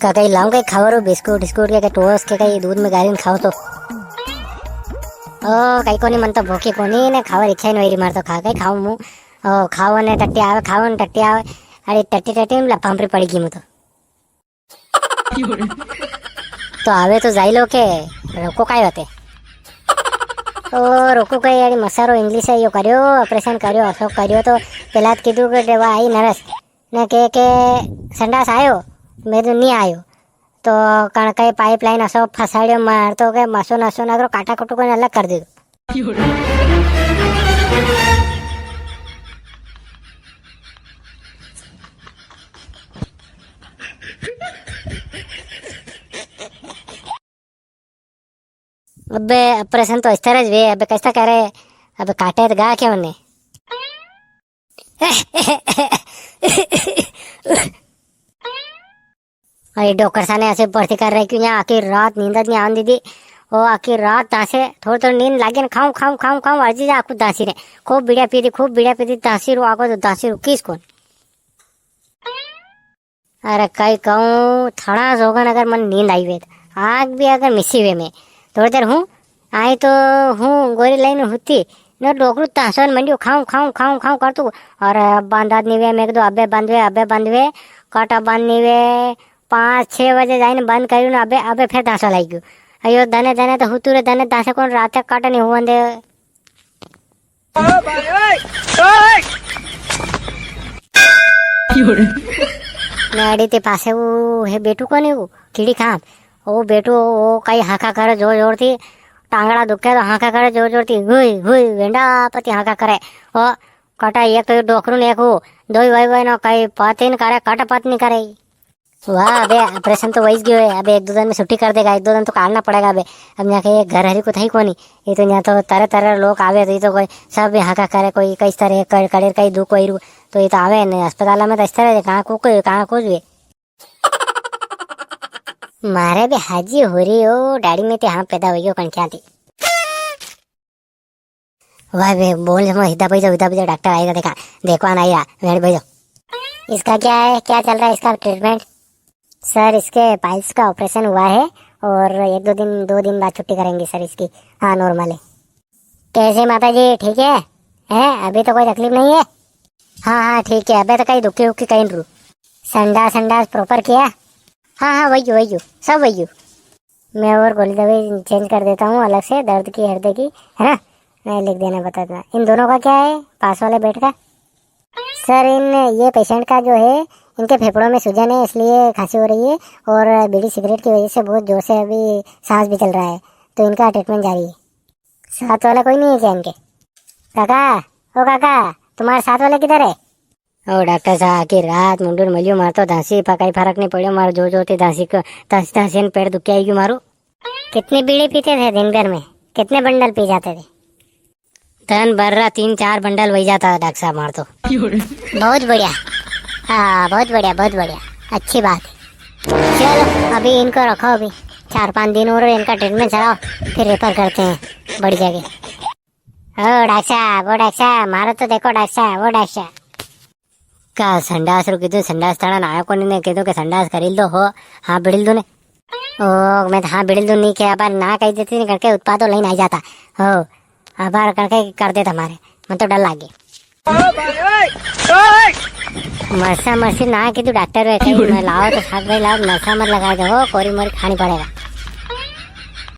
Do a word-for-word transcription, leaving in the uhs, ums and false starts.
का कई लाऊं कई खावा रो, बिस्कुट, बिस्कुट के, के टोस्ट के, कई दूध में गालीन खाओ तो। ओ, कई कोनी, मन तो भूखी कोनी ने, खावा री इच्छा ही नी वई री मार तो, का कई खाऊं मु। ओ, खाओ ने टट्टी आवे, खाओ ने टट्टी आवे। अरे, टट्टी, टट्टी में लफाम पर पड़ी गई मु तो। तो आवे तो जाई लो के, रोको काई वाते? ओ, रोको काई यार, मसारो इंग्लिश है, यो करियो, ऑपरेशन करियो, असो करियो, तो पेला तो कीधु के देवा आई नरस, ने के, के संडास आयो, मैं तो नी आयो। तो कण कई पाइपलाइन असो फसाड़ियो मार, तो के मसो नसो नगरो काटा कुटू को अलग कर दे। अबे ऑपरेशन तो इस तरह ज वे, अबे कैसा करे, अबे काटे तो गा के उन्हें। अरे डॉक्टर साहब ने ऐसे भर्ती कर रहे क्यों? यहाँ आखी रात नींद नी आन दीदी। ओ आखी रात धांसे, थोड़ी थोड़ी नींद लागे ना, खाऊं, खाऊं, खाऊं, खाऊं, अर्जी जा आखू धांसी ने। खूब बीड़िया पीदी, खूब बीड़िया पीदी, धांसी रू आगो तो धांसी रुकीस कोन। अरे कई कहूँ, थाना जोगन अगर मन नींद आई वे, आग भी अगर मिसी वे में, थोड़ी देर हूँ, आई तो हूँ गोरी लाइन हुती, ने डोकरू तासोन मंडियो, खाऊं, खाऊं, खाऊं, खाऊं करतू। और अब बांधा नी वे, मैं कह दो, अबे बंद वे, अबे बंद वे, काटा बंद नी वे, पाँच छह बजे जाइन बंद करियो ना, अबे, अबे फिर धांसो लागी गयो। अयो दने दने तो हुतू रे, दने धांसे कोन रात तक काटा नी हुवन दे। ओ भाई, ओए, ओए। ने अड़ी ते पासे वो है बेटू कोनी वो, कीड़ी खान। ओ बेटू, ओ कई हाका करे जोर जोर थी, टांगड़ा दुखे तो हाका करे जोर जोर थी, हुई, हुई, वेंडा पति हाका करे। ओ कटा एक तो डोकरू ने एक हूँ, दोई वाई वाई ना कई पति न करे, कट पत नी करे। वाह, अबे ऑपरेशन तो वही गयो है, अबे एक दो दिन में छुट्टी कर देगा, एक दो दिन तो काटना पड़ेगा अबे। अब यहाँ के घर हरी को था ही कोनी, ये तो यहाँ तो तरह तरह लोग आवे, तो ये तो कोई सब यहाँ का करे, कोई कई तरह कर, करे, कई दुख कोई रू, तो ये तो आवे ने अस्पताल में तो इस तरह कहाँ को कोई, कहाँ कुछ भी। मारे भी हाजी हो रही हो, डाड़ी में ते हाँ पैदा हुई हो, कण क्या थी। वाह बे, बोल जमा, हिदा भाई जाओ, हिदा भाई जाओ, डॉक्टर आएगा, देखा, देखवा ना आएगा, वेट भाई जाओ। इसका क्या है, क्या चल रहा है इसका ट्रीटमेंट? सर, इसके पाइल्स का ऑपरेशन हुआ है और एक दो दिन, दो दिन बाद छुट्टी करेंगे सर इसकी। हाँ, नॉर्मल है। कैसे माता जी, ठीक है? हैं, अभी तो कोई तकलीफ नहीं है? हाँ, हाँ, ठीक है, अबे तो कई दुखी उखी कई रू। संडास, संडास प्रॉपर किया? हाँ, हाँ, वही, वही, सब वही। मैं और गोली दवाई चेंज कर देता हूँ अलग से, दर्द की, हृदय की, है ना? मैं लिख देना, बता देना। इन दोनों का क्या है, पास वाले बेड का? सर, इन, ये पेशेंट का जो है, इनके फेफड़ों में सूजन है, इसलिए खांसी हो रही है और बीड़ी सिगरेट की वजह से बहुत जोर से अभी सांस भी चल रहा है, तो इनका ट्रीटमेंट जारी है। साथ वाला कोई नहीं है क्या इनके? काका, ओ काका, तुम्हारे साथ वाला किधर है? ओ डॉक्टर साहब, आखी रात मुंडू ने मलियो मारतो धांसी, पर कई फर्क नहीं पड़ियो मारो, जो जो ती धांसी को, धांसी, धांसी ने पेट दुखी आई गयो मारो। कितनी बीड़ी पीते थे दिन भर में? कितने बंडल पी जाते थे? दिन भर रा तीन चार बंडल वही जाता था डॉक्टर साहब मार तो। बहुत बढ़िया। हाँ, बहुत बढ़िया, बहुत बढ़िया। अच्छी बात है। चलो, अभी इनको रखो अभी। चार पांच दिन और इनका ट्रीटमेंट चलाओ, फिर रेफर करते हैं बड़ी जगह। ओ डॉक्टर साहब, ओ डॉक्टर साहब, मारो तो देखो डॉक्टर साहब, ओ डॉक्टर साहब। का संडास रो कीधो, संडास थाना ना आयो कोनी ने कीधो के संडास करी लो हो, हाँ बिड़िल दो ने। ओ, मैं तो हाँ बिड़िल दो नहीं के, अबार ना कही देती ने करके उत्पादो लेने आ जाता। हो, अबार करके कर देता मारे, मन तो डर लागे। मरसा मरसी ना कीधु डॉक्टर वे कहीं, मैं लाओ तो साग भाई लाओ, मरसा मत लगा दे हो, कोरी मोरी खानी पड़ेगा।